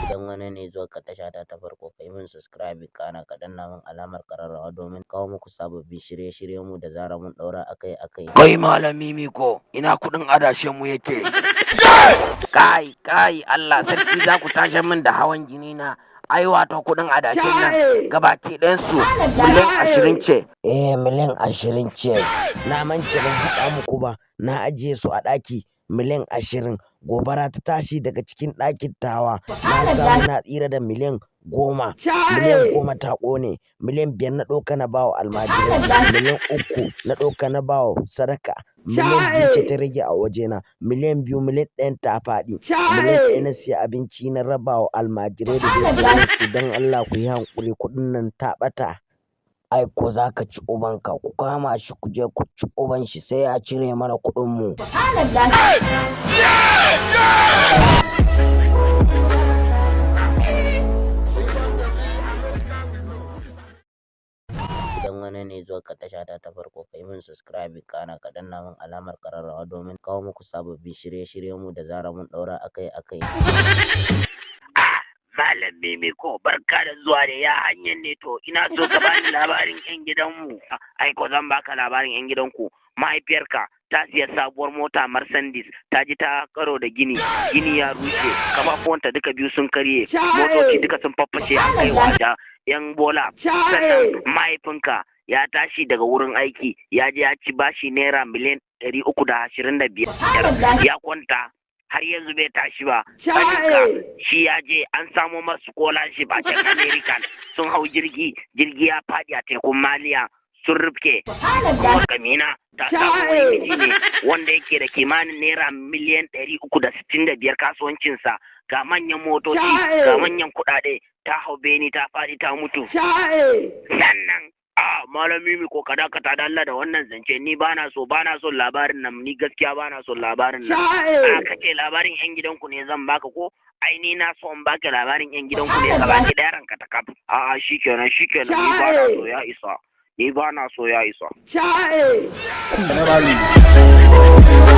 Idan wannan ne zuwa ka tasha ta ta farko, ka yi min subscribe, kana ka danna min alamar kararrawa domin kawo muku sababbin shirye-shiryenmu da zarar mun ɗaura akai-akai. Kai, Malami Miko, ina kudin adashen mu yake? Kai, kai, Allah sarki, za ku tashe min da hawan jini na. Ai wato kudin adashen nan gabaki ɗayan su miliyan 20 ce. Eh, miliyan 20 ce. Na mance ban faɗa muku ba, na ajiye su a ɗaki, miliyan 20. Gobara ta tashi daga cikin ɗakin tawa. Na samu na tsira da miliyan 10. Miliyan 10 ta ƙone. Miliyan 5 na ɗauka na bawa almajirai. Miliyan 3 na ɗauka na bawa sadaka. Miliyan 2 ce ta rage a wajena. Miliyan 2, miliyan 1 ta faɗi. Miliyan 1 na siya abinci na raba wa almajirai da dai sauransu. Don Allah ku yi haƙuri, kuɗin nan ta ɓata. Ai ko za ka ci ubanka, ku kama shi, ku je ku ci uban shi, sai ya cire mana kuɗin mu. Idan wannan ne zuwa ka tasha ta ta farko, ka yi min subscribe, kana ka danna min alamar kararrawa domin kawo muku sababbin shirye-shiryenmu da zarar mun ɗaura akai-akai. Malam Mimiko, barka da zuwa da ya hanyar ne. To, ina so ka bani labarin yan gidanmu. Ai ko zan baka labarin yan gidanku. Mahaifiyarka ta siya sabuwar mota Mercedes, ta ji ta karo da gini, gini ya rushe, kafafuwanta duka biyu sun karye, motoci duka sun faffashe, an kai wa yan bola. Sannan mahaifinka ya tashi daga wurin aiki, ya je ya ci bashi naira miliyan 325, ya kwanta har yanzu bai tashi ba. Kaninka shi ya je an samo masu scholarship a can American, sun hau jirgi, jirgi ya faɗi a tekun Maliya, sun rufke. Kuma Kamina ta samu wani miji ne wanda yake da kimanin naira miliyan 365 kasuwancinsa, ga manyan motoci, ga manyan kuɗaɗe, ta hau beni ta faɗi ta mutu. Sannan a Malami mi ko kada ka da Allah da wannan zance, ni bana so, bana son labarin nan, ni gaskiya bana son labarin nan. A kace labarin yan gidanku ne zan baka ko? Ai ni na so in baka labarin yan gidanku ne gaba ki ɗaya, ranka ta kaf. A a, shikenan, shikenan, ni bana so, ya isa, ni bana so, ya isa. Never leave.